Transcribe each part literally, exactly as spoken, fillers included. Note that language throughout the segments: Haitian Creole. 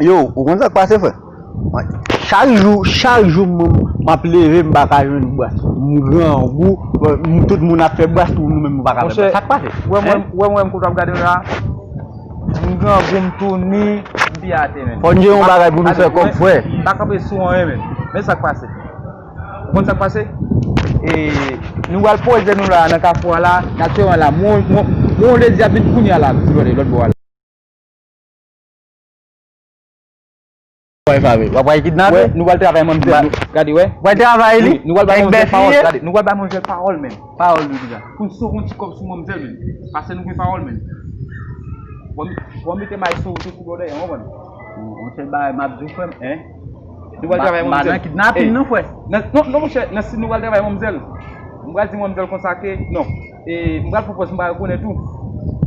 Yo, ou konn sa k pase, frè? Chak jou, chak jou m, m ap leve, m pa ka jwenn bwès. M grangou, m, tout moun ap fè bwès, nou menm nou pa ka fè bwès. Sa k pase? Ou wè mwen, ou wè mwen, kote w ap gade m la? M grangou, m touni, m pi atè, menm. Fò n jere yon bagay pou nou fè kòb, frè. M pa kanpe sou anyen, menm. Men sa k pase. Ou konn sa k pase? E, nou pral poze nou la, nan kafou a la, natirèlman la, mwen, mwen, mwen, ledi ap vin kounye a la, sou lòt, lòt bò a la. W ap pral kidnape? Wè, nou pral travay manmzèl. Gade, wè. W ap travay li? Wi, nou pral bay manmzèl pawòl. Gade, nou pral bay manmzèl pawòl menm. Pawòl nou deja. Pou n sove yon ti kòb sou manmzèl menm. Paske nou gen pawòl menm. W ap, w ap mete may sou, sou, sou bòdè, w konprann? Yon sèl bagay m ap di w, frè m, en. Nou pral travay manmzèl. Pa nan kidnapin non, frè. Non, non, monchè, nan si nou pral travay manmzèl. M pral di manmzèl konsa ke, non. E, m pral pran pòz m pa rekonèt ou.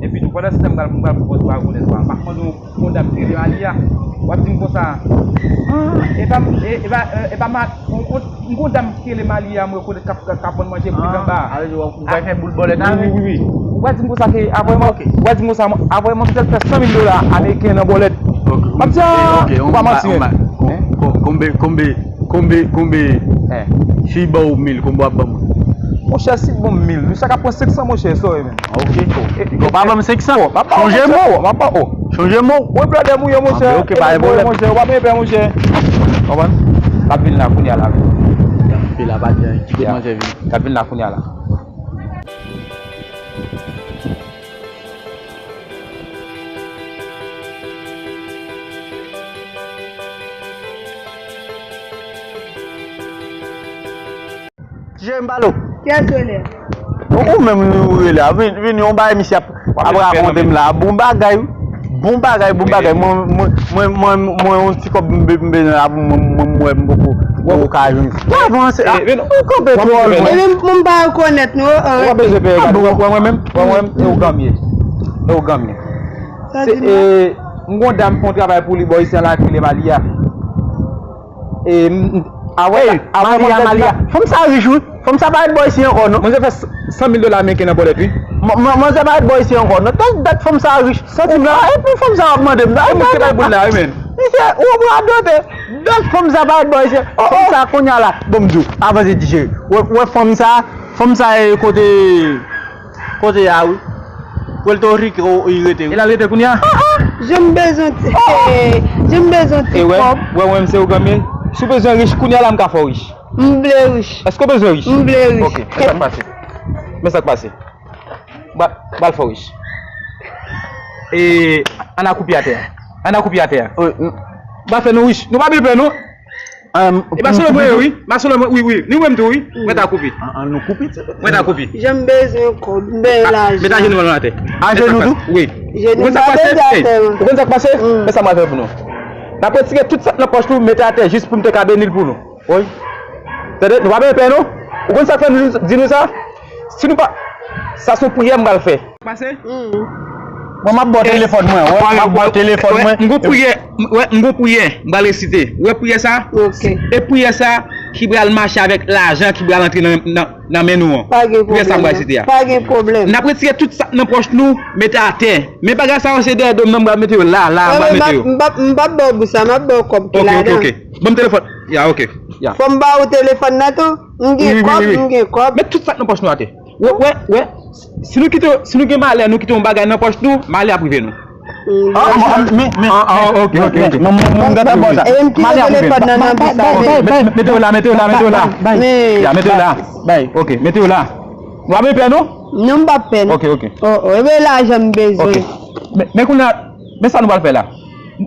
Epi tou, pandan se tan, m pral, m pral pran pòz m pa rekonèt ou a. M ap mande yon, yon dam ki rele Malia. W ap di m konsa, ah, e pa, e, e pa, e, e pa ma, yon, yon, yon dam ki rele Malia, m rekonèt k ap, k ap, k ap vann manje plis anba a. Ah, ou pral fè boul bòlèt avè l? Wi, wi, wi. Ou pral di m konsa ke, apre mwen, ou pral di m konsa, apre manmzèl fè san mil dola ameriken nan bòlèt. M ap di, ah, ou pa manti, men. Konbe, konbe, konbe, konbe, si l ba w mil, konbe w ap ban mwen? Monchè, si l ban m mil, sa ka pran senk san, monchè, sa w wè menm. Ok, o. Bon, pa ban m senk san. Chanje mo. M ap ba w, o. Chanje mo. Mwen blòdè mouye, monchè. Ok, pa gen pwoblèm. Monchè, w pa gen pè, monchè. Konprann? L ap vin la kounye a la. Epi la, pa di anyen. Kite manzè vini. L ap vin la kounye a la. Ti Jere m pale w. Kiyès rele? Ou, ou menm ou rele a. Vin, vin, yon bagay misye ap, ap rakonte m la. Bon bagay, wi. Bon bagay, bon bagay. Mwen, mwen, mwen, mwen, mwen, yon ti kòb m be-, m bezwen la pou mwen, mwen, mwen, m poko, poko ka jwenn. Ou avanse. Ah, ou kanpe twò lwen. Ebyen, mwen pa rekonèt nou. Ou pa bezwen peye, gade. Ou wè mwen menm? Ou wè mwen menm? E ougan m ye. E ougan m ye. Se, e, m gon dam fè yon travay pou li bò isi an la ki rele Malia. E, m, a wè, a wè, Malia, Malia. Fanm sa rich, wi. Fanm sa pa ret bò isi ankò, non. Manzè fè s-, san mil dola ameriken nan bòlèt, wi. Man-, man-, manzè pa ret bò isi ankò, non. Tout dat fanm sa rich. Santi m la. E pou fanm sa ap mande m la. E misye bay boul la, wi, men. Misye, ou radote. Dat fanm sa pa ret bò isi. Fanm sa kounye a la. Bon, m di w, avanse, Ti Jere. Wè, wè fanm sa, fanm sa e kote Kote a, wi. Pwèlto Riko, i rete, wi. E la l rete kounye a? Ah, ah, jan m bezwen ti, jan m bezwen ti kòb. E wè, wè, wè, m se ougan m ye. Si w bezwen rich, kounye a la m ka fè w rich. M vle rich. Èske w bezwen rich? M vle rich. Ok, men sa k pase. Men sa k pase. Ba, ba l fè w rich. E, ann a koupi atè a. Ann a koupi atè a. Ba fè nou rich. Nou pa bezwen pè, non. E pa solo mwen, wi. Pa solo mwen, wi, wi. Ni mwen tou, wi. Mwen ta koupi. An, an nou koupi, ti. Mwen ta koupi. Jan m bezwen kòb, m bezwen lajan. Met ajenou nou atè. Ajenou tou? Wi. Ou konn sa k pase? Ou konn sa k pase? Men sa m pral fè pou nou. N ap retire tout sa k nan pòch nou, mete atè jis pou m te ka beni l pou nou. Wi. Tande, nou pa bezwen pè, non. Ou konn sa k fè nou di nou sa? Si nou pa, sa se yon priyè m pral fè. Pase? Mwen, m ap ba w telefòn mwen. Wè, m ap ba w telefòn mwen. M gon priyè, wè, m gon priyè m pral resite. Wè priyè sa? Ok. E priyè sa ki pral mache avèk lajan ki pral antre nan, nan, nan men nou an. Pa gen pwoblèm. Priyè sa m pral resite a. Pa gen pwoblèm. N ap retire tout sa k nan pòch nou, mete atè. Men bagay sa yo se dèyè do m nan m pral mete yo la, la, m pral mete yo. M p ap, m p ap ba w bous la, m ap ba w kòb ki ladan. Ok, ok, ok. Ban m telefòn. Ya, ok. Ya. Fò m ba ou telefòn nan tou? M gen kòb, m gen kòb. Met tout sa k nan pòch nou atè. Wè, wè, wè. Si nou kite, si nou gen malè, nou kite yon bagay nan pòch nou, malè ap rive nou. Ah, ah, men, men, ah, ah, ok, ok, ok. Mwen, mwen, mwen, gade bò sa. Malè ap rive nou. Mete yo la, mete yo la, mete yo la. Ya, mete yo la. Ok, mete yo la. Ou pa pè, non? Non, m pa pè, non. Ok, ok. Oh, oh, e ben lajan m bezwen. Ok. Men, men kounye a, men sa nou pral fè la.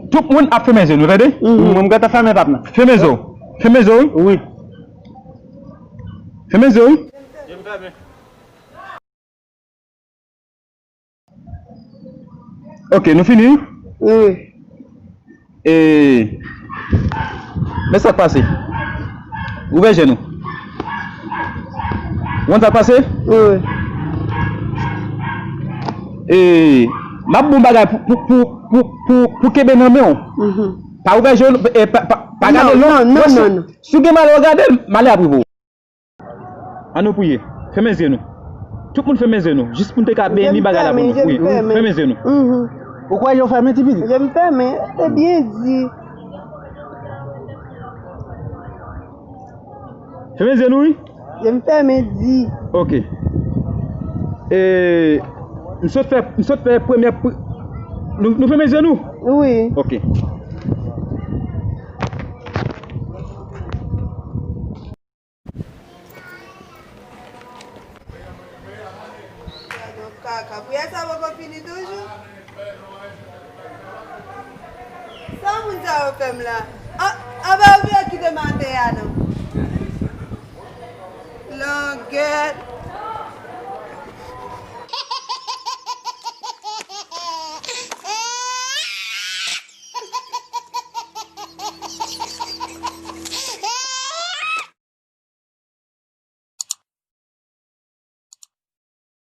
Tout moun ap fèmen je nou, tande? Mwen, m gentan fèmen, patnè. Fèmen je w. Fèmen je w, wi. Wi. Fèmen je w, wi. Ok, nou fini? Wi. E, men sa k pase. Ouvè je nou. Ou konn sa k pase? Wi. E, m ap ba w bagay pou, pou, pou kenbe nan men w. Mhm. Pa ouvè je w, e, pa, pa, pa gade l, non. Non, non, non, non. Si w gen malè, w gade l, malè ap rive w. Ann nou priye. Fèmen je nou. Tout moun fèmen je nou. Jis pou n te ka beni bagay la pou nou. Wi, fèmen je nou. Ou kwè yo fèmen, ti pitit? Je m fèmen. Se byen di. Fèmen zye nou, wi. Lè m fèmen di. Ok. E, m sot fè, m sot fè premyè pri-, nou, nou fèmen zye nou? Wi. Ok. Gad yon kaka. Priyè sa poko fini toujou? Sa moun sa yo fè m la? A, a pa yo ki te maten a non. Langèt.